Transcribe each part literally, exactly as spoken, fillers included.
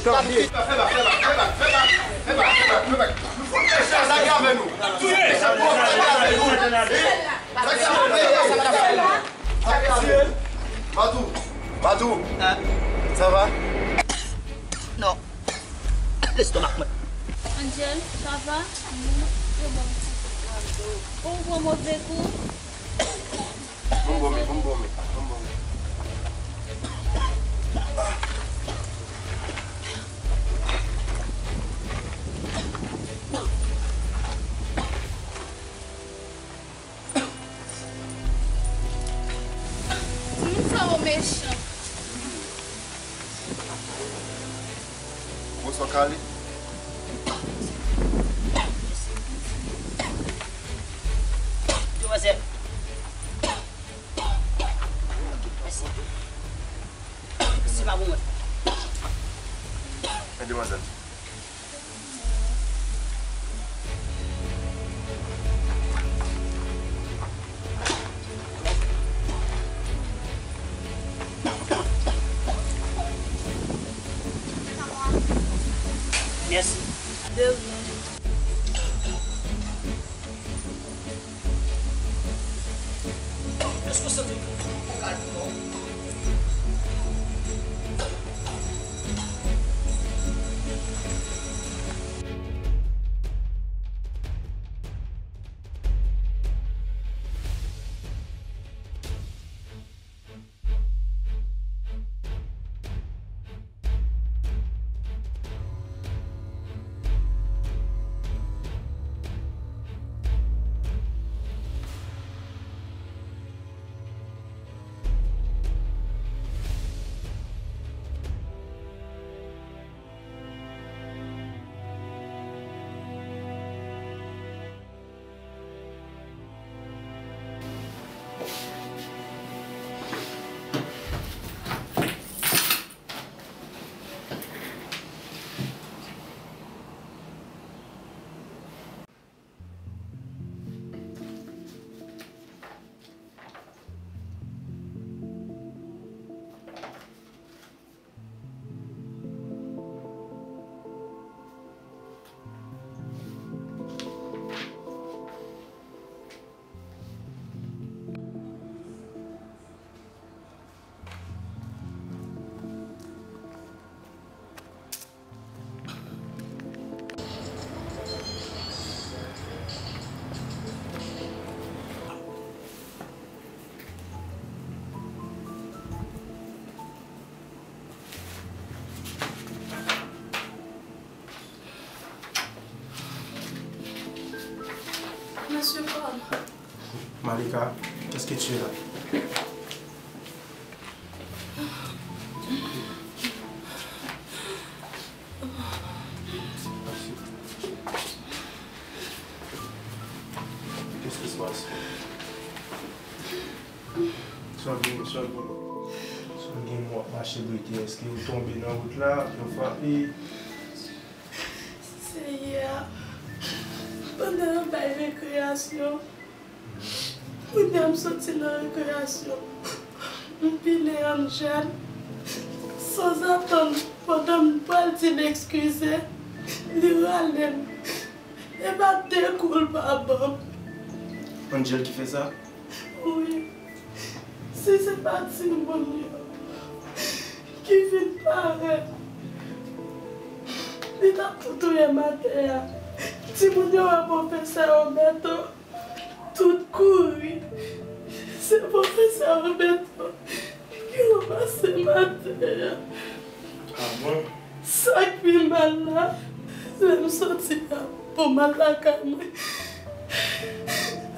Kanpe. Fè bak, fè bak, fè bak, fè bak, fè bak, fè bak, fè bak. Nou fout mechan, sa ki avè nou? Tout mechan, nou fout mechan, sa ki avè nou? Sa ki avè nou? Sa ki avè nou? Matou, Matou, sa va? Non. Lestomak mwen. Angel, sa va? Ou pran move kou? Bon, bon, men, bon, bon, men, bon, bon, men. Timoun sa yo mechan. Bonswa, Kali. Demwazèl. Mèsi. Mèsi, pa pou mwen. Men demwazèl. Mèsi. De rien. Èske w santi w kalm, non? Monsieur Paul. Malika, qu'est-ce que tu es là? Qu'est-ce qui se passe? Sa w gen, sa w gen, sa w gen w ap mache breke? Èske w tonbe nan wout la, w frape? Seyè, pandan yo bay rekreyasyon, kounye a m soti nan rekreyasyon, m pile Angel. Sanzatann, pandan m pral di l eskize, li rale m. E pa de kou l pa ban m. Angel ki fè sa? Wi. Si se pa timoun yo ki vin parèt, li t ap tou touye m atè a. Timoun yo wè pwofesè Roberto, tout kouri. Se pwofesè Roberto ki ranmase m atè a. Ah bon? Sa k pi mal la, lè m soti a, pou m al lakay mwen,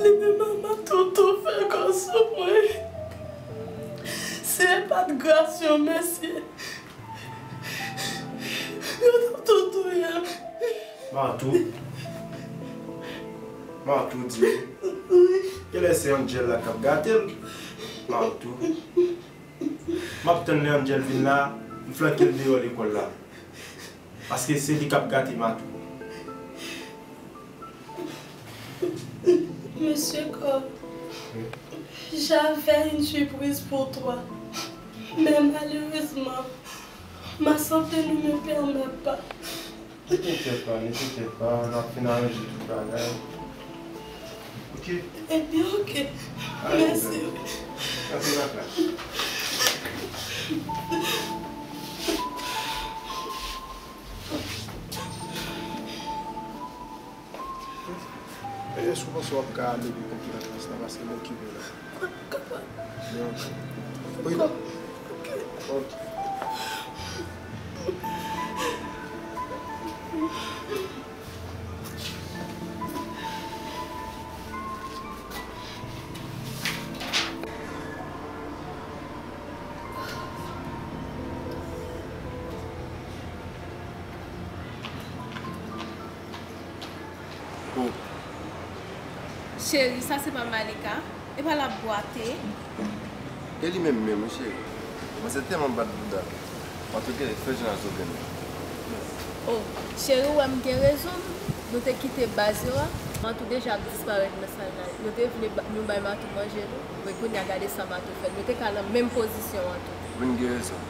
li menm manman toutou fè kò sou mwen. Si e pa t gras yon mesye, yo t ap tou touye m. Martou. Martou di. Wi. Genlè se Angel la k ap gate l. Martou. M ap tann lè Angel vin la, m flanke l deyò lekòl la. Paske se li k ap gate Martou. Monsieur Cole, j'avais une surprise pour toi. Mais malheureusement, Ma santé ne me permet pas. Ne t'inquiète pas, ne t'inquiète pas, n ap fin aranje tout bagay. Ok? Ebyen, ok. Mèsi. Antre lakay. Èske w panse w ap ka ale pou konprann klas la paske m okipe la? Mwen kapab. Mwen kapab. Wi. Ok. Oh. Cheri, sa se pa Malika? E pa l ap bwate? E li menm menm, wi, cheri. Mwen se tèlman bat bouda. Antouka, fè jan a Zogèn nan. Oh, cheri, ou wè m gen rezon m. Nou te kite baz yo a. Matou deja ap disparèt nan sal la. Yo te vle ba- nou bay Matou manje tou. Men kounye a gade sa Matou fè. Nou te ka nan menm pozisyon an tou. Vin gen rezon.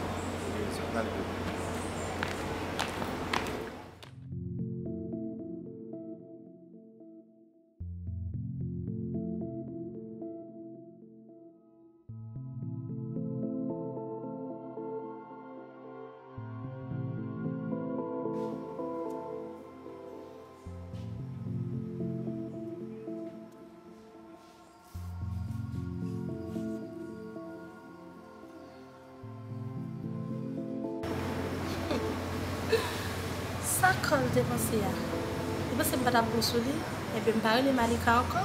Gen rezon. N al vin. Sa Carl te panse a? Li panse m pa t ap bon sou li? Ebyen, m pa rele Malika ankò.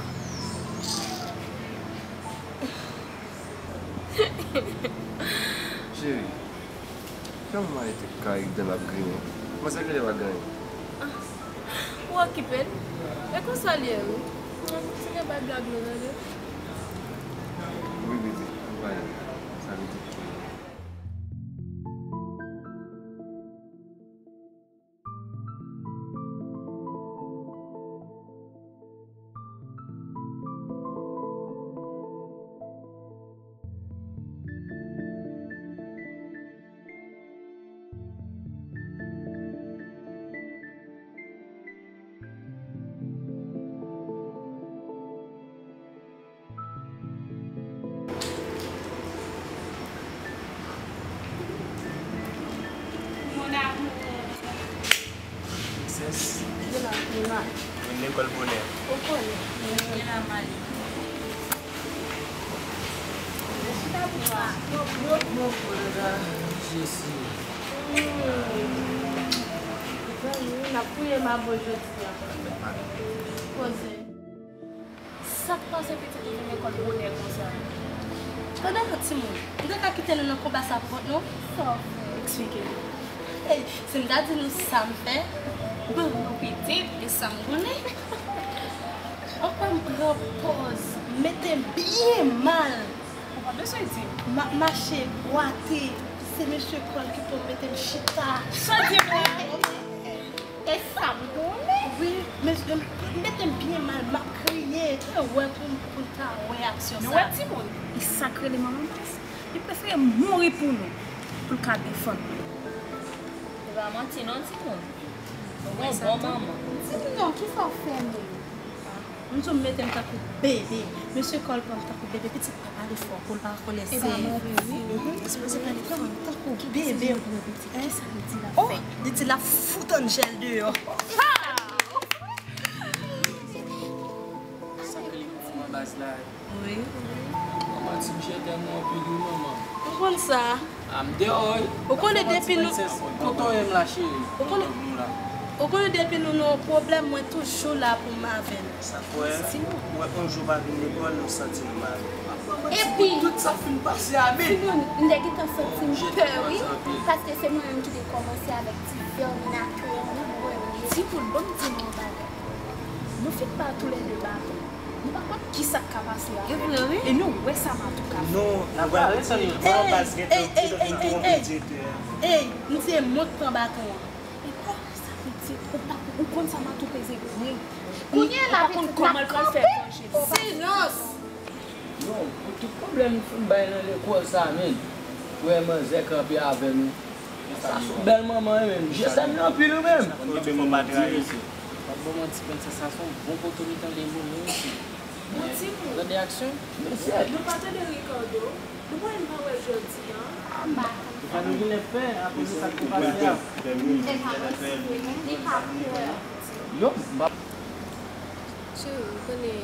Cheri, fè m arete kay dan l ap griyen. Kòman sa genlè pa griyen? Ah, ou okipe l? E konsa l ye, wi. Kontinye bay blag yo, tande. Wi, bebe, m pa ye. Sa vle di. Mon amour. Princesse. Vin la, vin la. Vin lekòl bonè. Ou konnen. Vin la, Mali. Chita pou mwen. Jezi. Zanmi, n ap touye m a bo jodi a. Poze. Sa k pase pitit ou vin lekòl bonè konsa? Tande yon timoun, m te ka kite nou nan konba sa pou kont nou? Sa w fè? Eksplike m. Ey, si m ta di nou sa m fè, ban nou pitit, e sa m konnen. Anpè m pran pòz, mete m byen mal. Ou pa bezwen di m. M ap mache, bwate, se mesye Carl ki pou mete m chita. Sa di mwen? E sa m konnen. Wi, men, men, mete m byen mal, m ap kriye. Ou wè pou, pou l ta wè aksyon sa. Nou wè timoun, li sa k rele manman mas. Li prefere mouri pou nou, pou l ka defann nou. Se pa manti non, timoun. Ou gon bon manman. Di m non, kisa w fè menm? M di w m mete m tankou bebe. Mesye Carl pran m tankou bebe. Pitit pa pale fò pou l pa rekonèt se. E pa move, wi. Ou sipoze pale fò tankou bebe. Kisa l di l ap fè? Li di l ap fout Angel deyò. Sa k rele manman baz la? Wi. Manman ti je tèlman anpil wi manman. M konn sa. A m deyò wi. Ou konnen depi nou. Kote w ye m la cheri? Ou konnen, ou konnen depi nou nan yon pwoblèm, mwen toujou la pou m avè nou. Sa k wè, ou wè yon jou pa vin lekòl, nou santi nou mal. Epi, tout sa fin pase a, men. Sinon, m te gentan santi m pè wi, paske se mwen menm ki te kòmanse avèk ti vèminakè an, ou wè. Timoun, ban m di nou yon bagay. Nou fin ba toulède baton. Nou pa konn kisa k ka pase a. E vre, wi. E nou wè sa Matou ka fè. Non, nou pral di, non, baz gentan, gentan fin twonpe direktè a. Ey, m di e mwen k pran baton an. E kwa sa vle di? Ou pa, ou konn sa Matou peze vre. Kounye a la, pitit, n ap kanpe. Silans! Non, pou tout pwoblèm nou fin bay nan lekòl sa, men. Wè manzè kanpe avè nou. Sa se yon bèl manman, wi, menm. Je sèm li anpil, wi, menm. Fò pa trayi, mesye. Pa t bon manti, Princess, sa se yon bon poto mitan de moun, wi, mesye. Bon timoun. Gade aksyon. Mesye. Nou pa tande Ricardo. Nou pa menm pa wè jodi a. Li pa nou vin fè, akoz de sa k te pase a. Li pa pè. Non, m pa. Cheri, ou konnen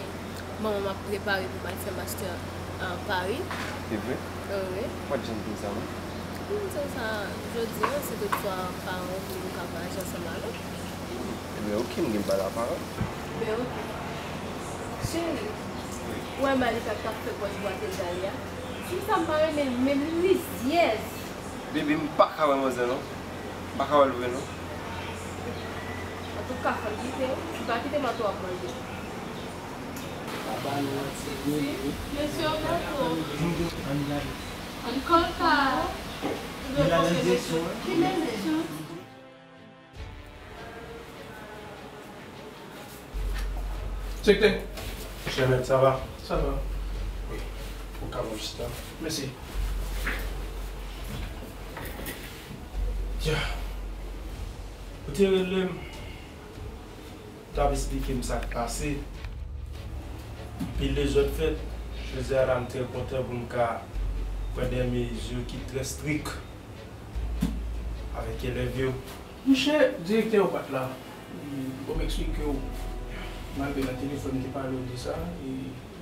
manman m ap prepare pou m al fè master an Pari. Se vre? Wi. Ou pa t janm di m sa, non? M di w sa jodi a, si toutfwa paran w vle nou ka vwayaje ansanm avè w. Ebyen, oke, m gen pale a paran. Ebyen, oke. Cheri, ou wè Malika k ap fè pòch bwat egzale a? Fi sa m pa renmen l menm, li rizyèz. Baby, m pa ka wè manzè non. M pa ka wè l vre non. Antouka, fò n kite yo. Si pa kite m atò w ap manje. Papa nou an ti grenn wi. Mesye yo gato. Ann gade. Ann kòl ka. Li al nan direksyon an. Ki menm jan? Direktè. Chèmèt, sa va? Sa va. Wi. Ou ka pran chita. Mèsi. Ya. Ou te rele m. Ou t ap esplike m sa k pase. Anpil dezòd fèt. Jodi a la, m trè kontan pou m ka pran de mezi ki trè strik avèk elèv yo. Monchè, direktè ou pa t la. E, bon, m eksplike w, malgre nan telefòn, m te pale w de sa, e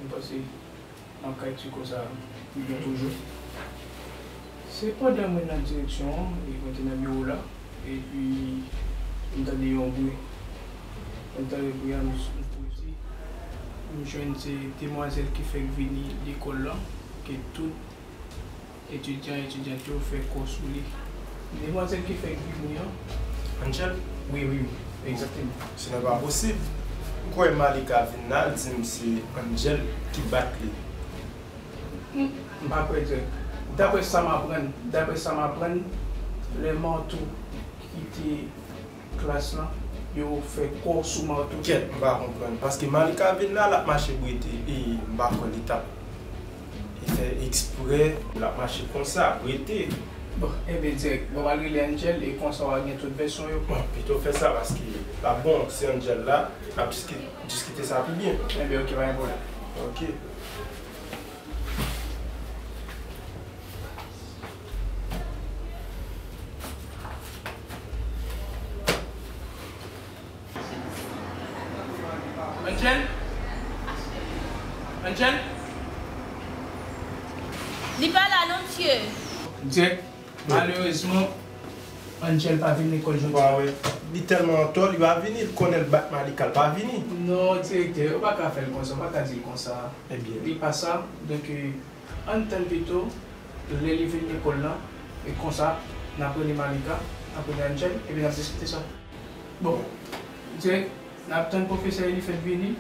m panse m ap ka eksplike w sa pi byen toujou. Se pandan mwen nan direksyon an, e mwen te nan biwo la, epi m tande yon bri. Lè m tande bri a, m, m kouri soti. M jwenn se demwazèl ki fèk vini lekòl la, ke tout etidyan, etidyant yo fè kò sou li. Demwazèl ki fèk vini an. Angel? Wi, wi, wi. Egzakteman. Se pa posib. M kwè Malika vin la, l di m se Angel ki bat li. M, m pa kwè dirèk. Daprè sa m aprann, daprè sa m aprann, lè Martou kite klas lan, yo fè kò sou Martou. Kèt, m pa konprann. Paske Malika vin la, l ap mache brete. E m pa kwè li t ap fè eksprè. L ap mache konsa, brete. Bon, enben, dirèk. Bon, m al rele Angel e konsa w a gen tout vèsyon yo. Bon, pito fè sa, paske l ap bon, si Angel la, n ap diski-, diskite sa pi byen. Enben, oke, pa gen pwoblèm. Oke. Angel? Angel? Li pa la non, msye. Jack, malerezman, Angel pa vin lekòl jodi a. Li tèlman antò, li pa vini, li konnen l bat Malika, l pa vini. Non, direktè, ou pa ka fè l konsa, ou pa ka di l konsa. Ebyen. Li pa sa, donk, ann tann pito, lè li vin lekòl lan, e konsa, n ap rele Malika, n ap rele Angel, epi n ap diskite sa. Bon, Jack, n ap tann pwofesè Elifèt vini.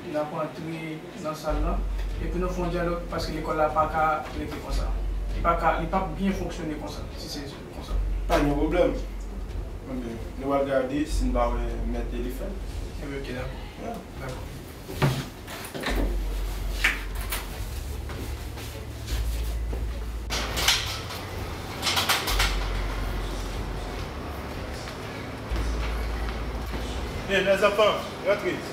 N ap antre nan sal lan, epi nou fè yon dyalòg, paske lekòl la pa ka rete konsa. Li pa ka, li p ap byen fonksyone konsa, si se konsa. Pa gen pwoblèm. Ebyen, nou pral gade si n pa wè mèt Elifèt. Ebyen, oke, dakò. Ya. Dakò. Hey, les enfants, rentrez.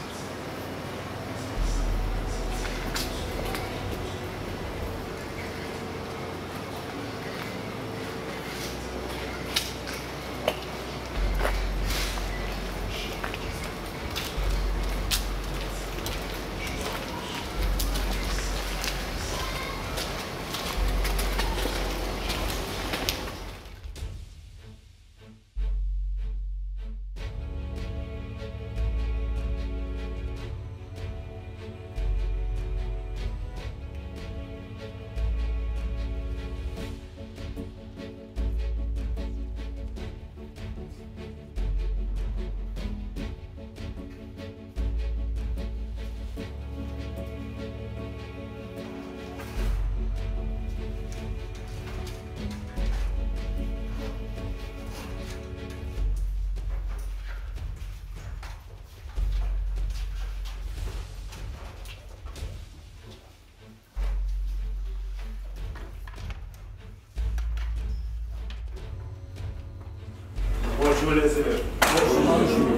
Bonjou, lèzelèv. Bonjou.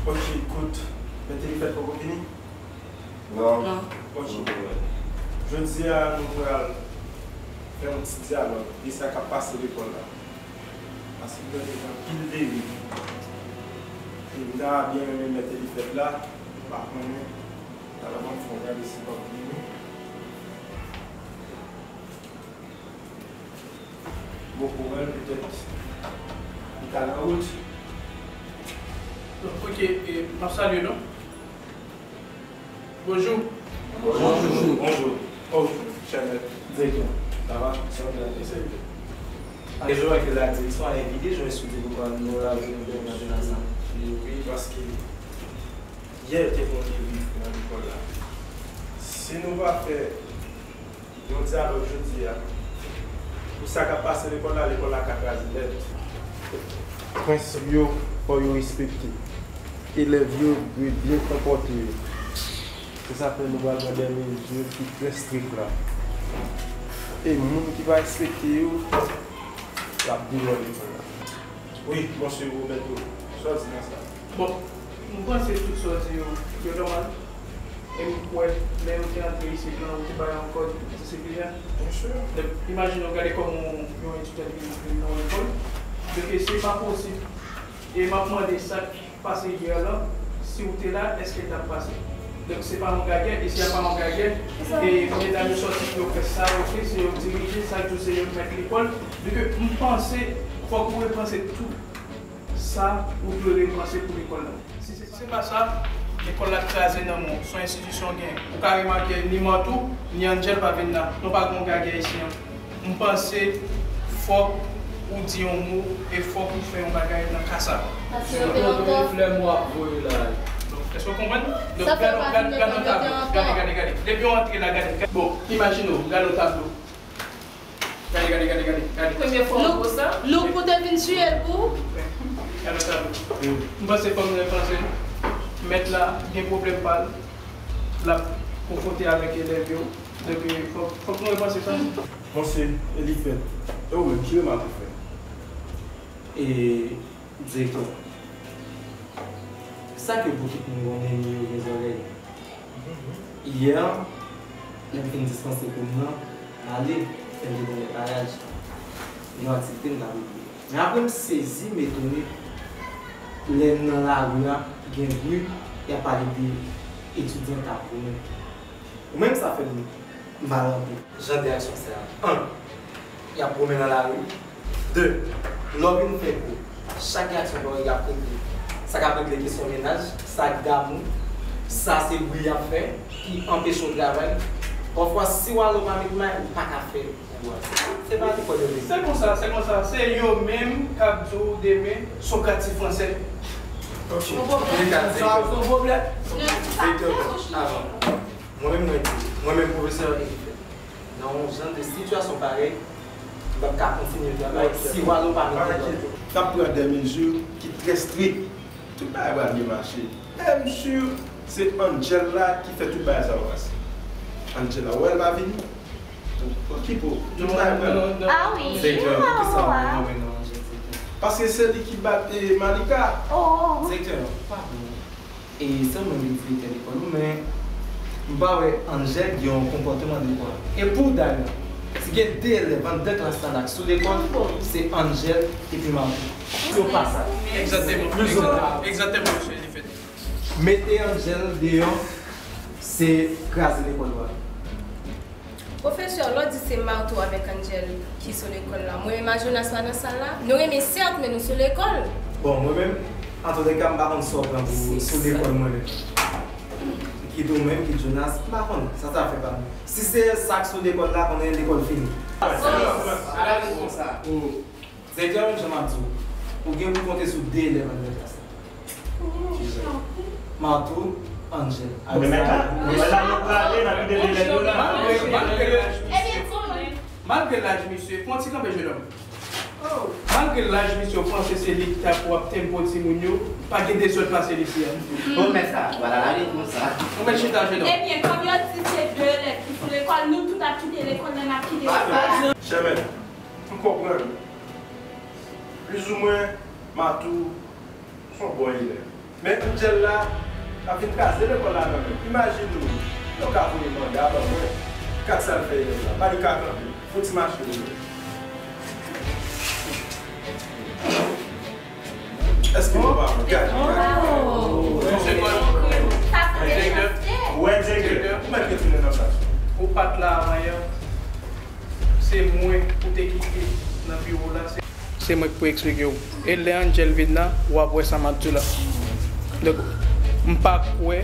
Ok, kout. Mèt Elifèt poko fini? Non. Non. Ok. Jodi a, nou pral fè yon ti dyalòg de sa k ap pase lekòl la. Paske m tande gen anpil deriv. E m ta byen renmen mèt Elifèt la, m pa konnen. Talè m ap fè w gade si l p ap vini. Bon, pou wè l, petèt, li ka nan wout. Ok, e, m ap salye nou. Bonjou. Bonjou. Bonjou. Oh, chè mèt. Direktè. Sa va? Sa va byen. Eseye. Deja ke la direksyon a envite Jean Escudé pou pran nou la jounen dèmen nan jenès la. Wi, paske yè te gon deriv nan lekòl la. Si nou pa fè yon dyalòg jodi a, pou sa k ap pase lekòl la, lekòl la ka kraze nèt. Prensip yo, fò yo respekte. Elèv yo dwe byen konpòte yo. Se sa fè nou pral pran de mezi ki trè strik la. E moun ki pa respekte yo, y ap deyò lekòl la. Wi, monsye Roberto, sa w di nan sa? Bon, m panse tout sa w di yo, yo nòmal. E m kwè, lè yo te antre isit lan, yo te bay yon kòd disiplinen. Byen si. Donk, imajine w gade kòman yon, yon etidyan vin, vin nan yon lekòl. Donk, se pa posib. E m ap mande sa k pase yè lan, si w te la, èske l t ap pase? Donk, se pa yon gagè, e si a pa yon gagè, e medam yo sòti pou yo fè sa yo vle, se yo dirije, sa k di w se yo k mèt lekòl. Donk, m panse, fòk ou repanse tout sa ou dwe repanse pou lekòl la. Si se pa sa, lekòl la kraze nan men w. Se yon enstitisyon w genyen. Ou ka remake ni Martou, ni Angel pa vin la. Nou pa gen yon gagè isi an. M panse fòk ou di yon mo e fòk ou fè yon bagay nan ka sa. Paske yo te antan. Flè m w ap voye la. Èske w konprann? Donk, gade yon tablo. Gade, gade, gade. Depi w antre la, gade. Bon, imajine w, gade yon tablo. Gade, gade, gade, gade, gade. Premye fwa w wè sa? Louk, Louk, ou te vin tiye l pou? Gade sa, Louk. M panse fòk nou repanse. Mèt la gen pwoblèm pa l. L ap konfwonte avèk elèv yo. Donk, fòk, fòk nou repanse sa. Monsye Elifèt, e ou menm, ki remak ou fè? E, Direktè, sa ke pou tout moun konnen, yo gen zòrèy. Yè, lè m fin dispanse kou m nan, m ale fè m te gen netayaj. Yon aktivite m t ap regle. Men apre m sezi, m etone, lè m nan lari a, gen bri, y ap pale de etidyan k ap goumen. Ou menm sa fè m mal anpil. Jan de aksyon sa a. An, y ap goumen nan lari. De, lè w vin fè gwo, chak gason pa w y ap regle. Sa k ap regle kesyon mennaj, sa k damou, sa se bri y ap fè ki anpeche w travay. Pafwa, si w ale w pa met may, ou pa ka fè gwo a. Se pa lekòl yo vle. Se konsa, se konsa. Se yo menm k ap di w demen, Socrate fransè. Ok. Yon pwoblèm. Sa se yon pwoblèm. Direktè, avan. Mwen menm, mwen di, mwen menm, pwofesè Elifèt, nan yon jan de sitiyasyon parèy, m p ap ka kontinye travay si w ale w pa met lòd. N ap pran de mezi ki trè strik. Tout bagay pral byen mache. E m si se Angel la ki fè tout bagay sa yo pase. Angel la, ou wè l pa vini? Pou ki pou? Tout bagay pral. Ah wi, direktè, poukisa w renmen nan Angel, direktè? Paske se li ki bat, eh, Malika. Oh. Direktè, padon. E sèlman li direktè lekòl ou, men m pa wè Angel gen yon konpòteman de kwa. E pou dayè, si gen de elèv anndan klas la k sou lekòl, se Angel epi Martou. Yo pa sa. Egzakteman. Egzakteman, mesye Elifèt. Mete Angel deyò, se kraze lekòl ou a. Pwofesè, lè w di se Martou avèk Angel ki sou lekòl la, mwen menm ak Jonas pa nan sal la? Nou renmen sèt, men nou sou lekòl. Bon, mwen menm, antoulèka, m pa konn sa w pran pou sou lekòl mwen menm. Kit ou menm, kit Jonas, m pa konn. Sa, sa fè pa nou. Si se sa k sou lekòl la, konnen lekòl fini. Ala nou konsa. Direktè, menm jan m ap di w, ou gen pou konte sou de elèv anndan klas la. Martou, Angel. Men la, men la, nou prale nan ide de elèv yo la. Malgre, malgre, malgre laj misye, fè yon ti kanpe, jenòm. Malgre laj misye, w panse se li ki ta pou ap tempo timoun yo, pa gen dezòd pase li isi a. Bon, men sa, vwala la repons la. Ou mèt chita, jenòm. Ebyen, kòm yo di se de elèv ki sou lekòl, nou tout ap kite lekòl la, n ap kite lekòl la. Chè mèt, m konprann. Plizoumwen, Matou, se yon bon elèv. Men Angel la, l ap vin kraze lekòl la nan men m. Imajine w, yo ka voye manda ban mwen, gad sa l fè elèv la. Malika kanpe, fouti mache w. Èske nou pa wè? Gad, gad. Wè, direktè, ou mèt retounen nan plas ou. Ou pa t la avan yè. Se mwen ou te kite nan biwo la. Se Se mwen k pou eksplike w. E lè Angel vin nan, w ap wè sa m ap di w la. Donk, m pa kwè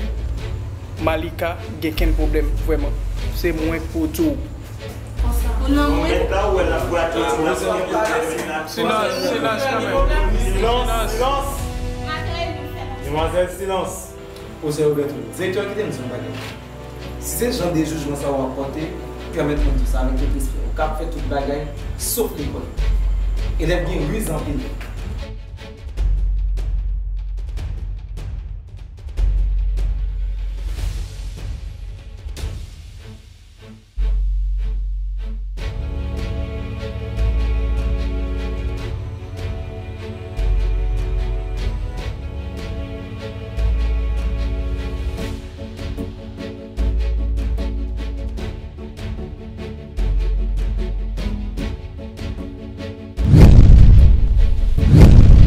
Malika gen kenn pwoblèm, vrèman. Se mwen k pou di w. Silans, silans, kanmenm. Silans, silans. Demwazèl, silans. Pwofesè Roberto, direktè kite m di yon bagay. Si se jan de jijman sa w ap pòte, pèmèt mwen di w sa avèk tout respè, ou kab fè tout bagay, sof lekòl. Elèv gen riz anpil.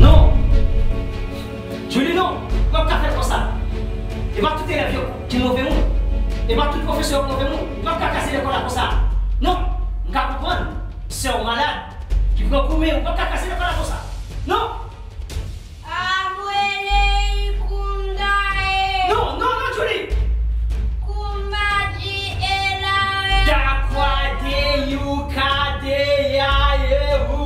Non! Julie, non! Ou p ap ka fè l konsa. E pa tout elèv yo ki move moun. E pa tout pwofesè yo ki move moun. Ou p ap ka kase lekòl la konsa. Non! M ka konprann. Sè w malad. Ki pran kou, men ou p ap ka kase lekòl la konsa. Non! Amwene ikundae. Non, non, non, Julie. Kumbaji elae. Dakwade yukade yaehu.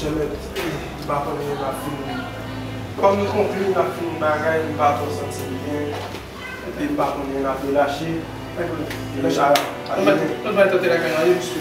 Chèmèt, m pa konnen n ap fini. Kòm nou konkli n ap fini bagay, m pa twò santi m byen. Epi m pa konnen n ap relache. Deja, nou pa tante lakay nan yo, misye.